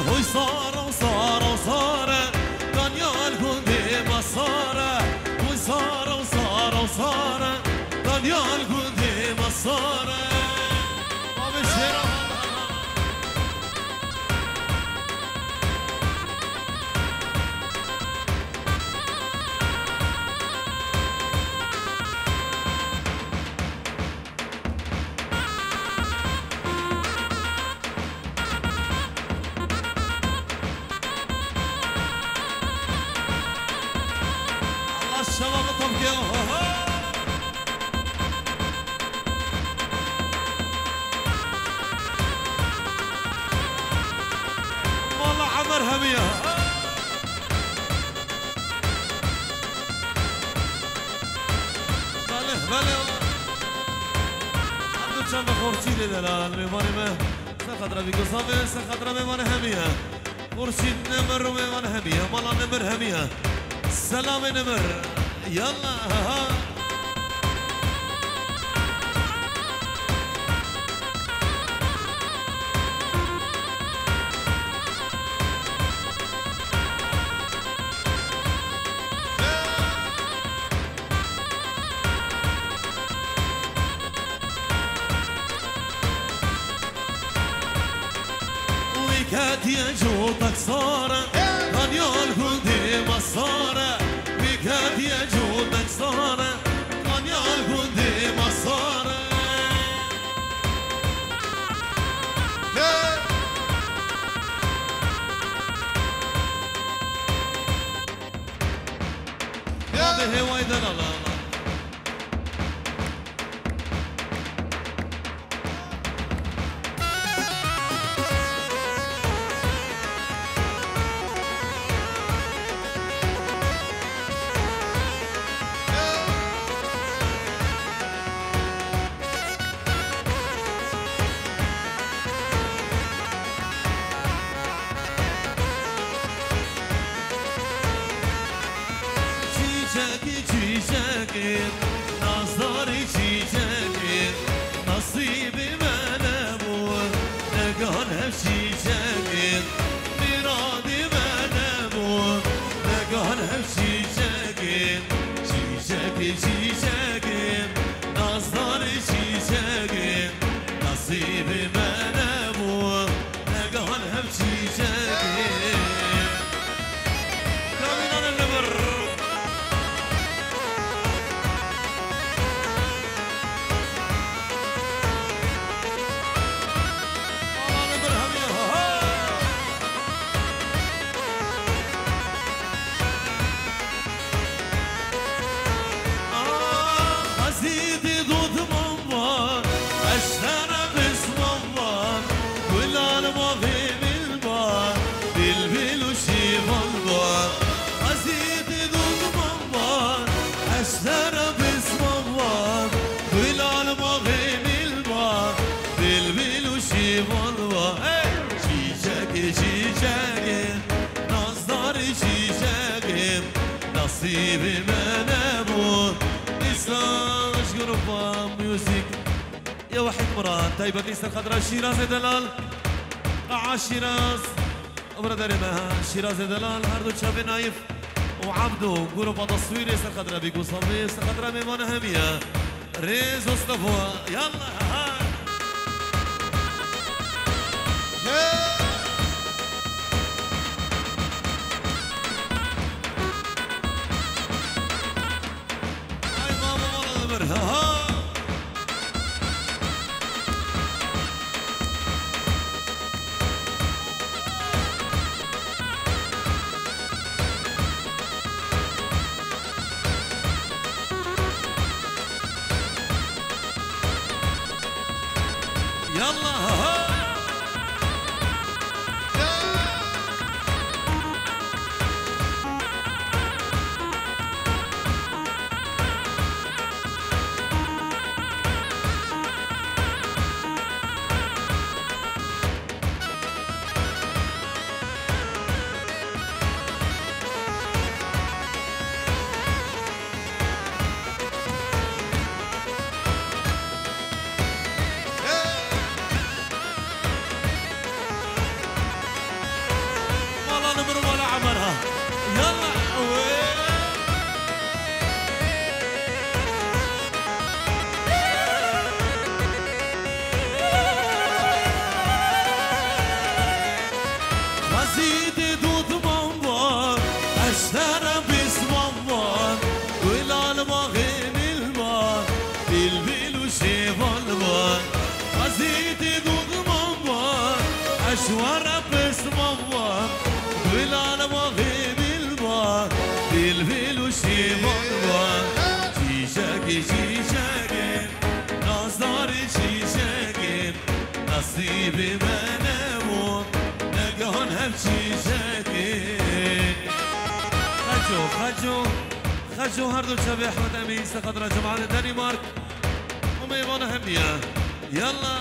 Hoy sara, sara, sara, Kanyal gundê me sara. Hoy sara, sara, sara, Kanyal gundê me sara. Abi şêra. Allah şeva bi tabke. Mala Emer hemiye. Belê, belê. Em du çend xorçî lê de la, mêvanê me. Se xetra vî gustavê, se xetra mêvanê hemiye. Xorçî nemir û mêvan hemiye, mala nemir hemiye. Selamê nemir. Yalla, ha, ha. Wî ketiye cotek sare, Kanyal gundê me sare. Wî ketiye cotek sare, Kanyal gundê me sare. Ya bi hêwayî delala. Nazdarî çîçekê, nasîbî me nebû, negan hev çîçekê, mîradî me nebû, negan hev çîçekê, çîçekê, çîçekê, nazdarî çîçekê, nasîbî me nebû, negan hev çîçekê. Kamînan li vir. Xezîtî dotman va, eştere pisman va, gulan va, xêmil va, bilbil û şîvan va. Xezîtî dotman va, eştere pisman va, gulan va, xêmil va, bilbil û şîvan va. Hey! Çîçekê, çîçekê, nazdarî çîçekê, nasîbî me nebû. Îslanj grupa müzik. Ya Wahid Murat, taybetî ser xetra Şîrazê Delal. Aa, Şîraz. Biraderê me, Şîrazê Delal, her du çavê Nayif û Abdo, grupa taswîrê ser xetra Bîk û Savê, ser xetra mêvana hemiye. Rêz û Stefo, yallah, ha. Ay baba, baba, baba, ha. Yallah, ha. Mala li mir û mala Emer ha. Yallah, wê. Xezîtê dotman va, eştere pisman va, gulal va, xêmil va, bilbil û şêvan va. Xezîtê dotman va, eştere pisman va, gulal va, xêmil va, bilbil û şêvan va. Çîçekê, çîçekê, nazdarî çîçekê, nasîbê me nebû, negihan hev çîçekê. Xeco, Xeco, Xeco, her du çavê Ehmed Emîn, ser xetra cemaetê Danimark û mêvana hemiye. Yallah.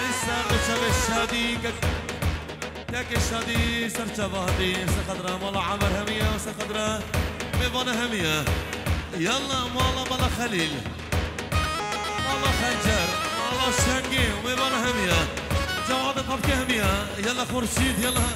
Ey ser du çavê Şadî, kek-, kekê Şadî, ser çava hatî, ser xetra mala Emer hemiye, ser xetra mêvana hemiye. Yallah, mala, mala Xelîl. Mala Xencer, mala Şengê û mêvana hemiye. Cewada Papke hemiye. Yallah Xurşîd, yallah.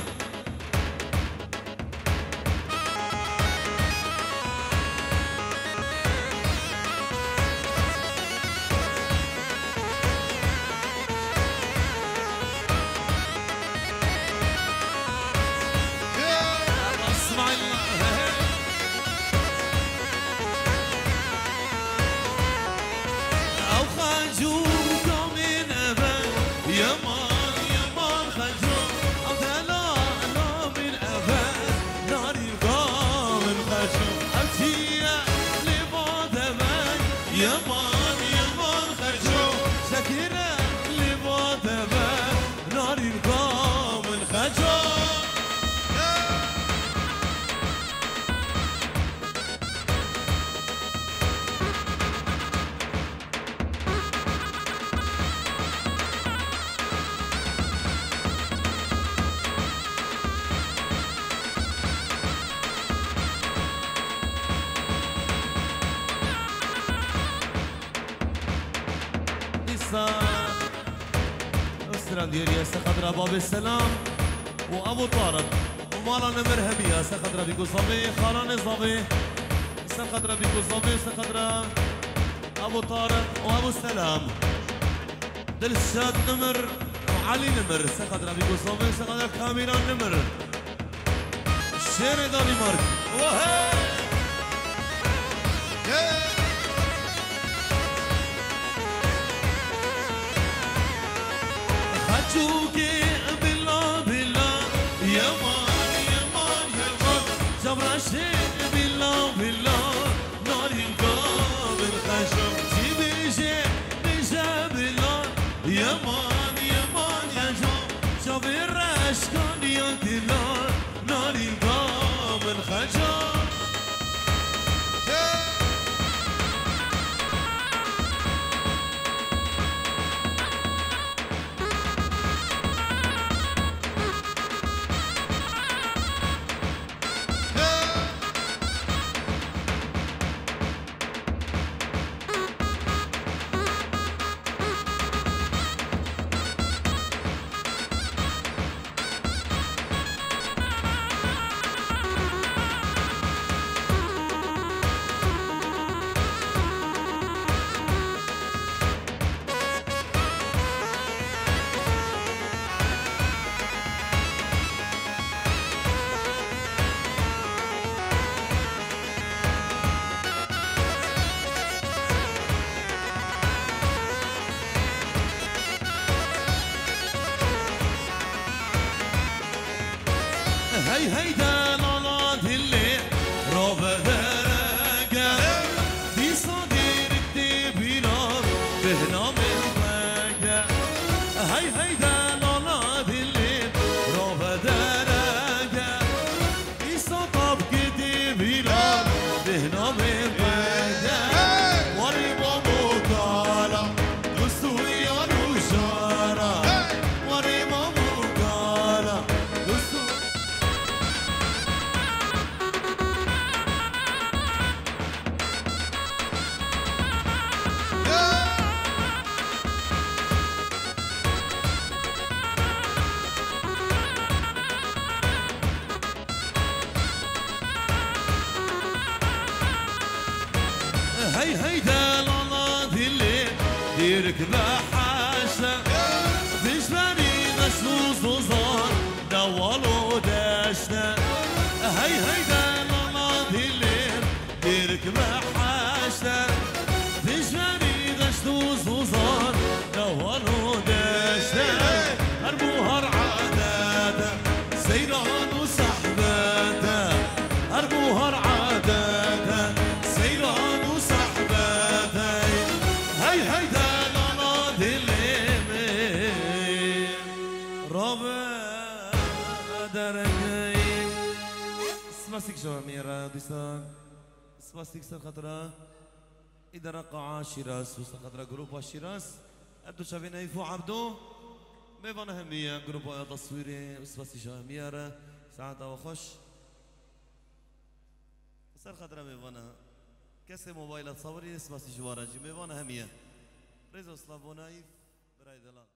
Ew Xeco kamên eve, yeman, yeman Xeco, ew delala min eve, narîn kamên Xeco, ew çiye lê va deve, yeman, yeman Xeco, şekire lê va deve, narîn kamên Xeco. Siran diyariye se xetra babê Selam û Ebu Tariq û mala Nimir hemiya se xetra bîk û zavê, xaranê zavê se xetra bîk û zavê, se xetra Ebu Tariq û Ebu Selam. Dilşad Nimir û Elî Nimir se xetra bîk û zavê, se xetra Kamîran Nimir. Şêrê Danîmark. Wahey! Xeçûkê bila bila, yeman, yeman, yeman. Cavraşê bila bila, narînka min xeşa. Çi bêje, bêje bila, yeman, yeman, yeman. Çavê reşkaniya dila, narînka min xeca. Hey hey delala dilê, rabe derege. Dîsa dêrik tê bîra, bêhna min xwege. Hey hey delala dilê, rabe derege. Îsa tabkê tê bîra, bêhna min xwege. Warê babo kala, dost û yar û jara. Warê babo kala, dost û Hey hey delala dilê, dêrik be heşe. Dijberî deşt û zozan, dewal û deşte. Hey hey delala dilê, dêrik be heşe. Dijberî deşt û zozan, dewal û deşte. Her buhar adete, seyran û sehbete. Her buhar adete, seyran û sehbete. Hey hey delala dilê min, rabe dergeyê. Spasîk ji hemî re, dîsa. Spasîk ser xatira îdara qaa Şîraz û ser xatira grupa Şîraz. Her du çavê Neyf û Ebdo. Mêvana hemiye grupa ya taswîrê û spasî ji hemiye re. Saeta we xweş. Ser xatira mêvana. Kesê mobayla sawirî spasî ji we re jî. Mêvana hemiye. Rêz û silav bo Neyf, birayê delal.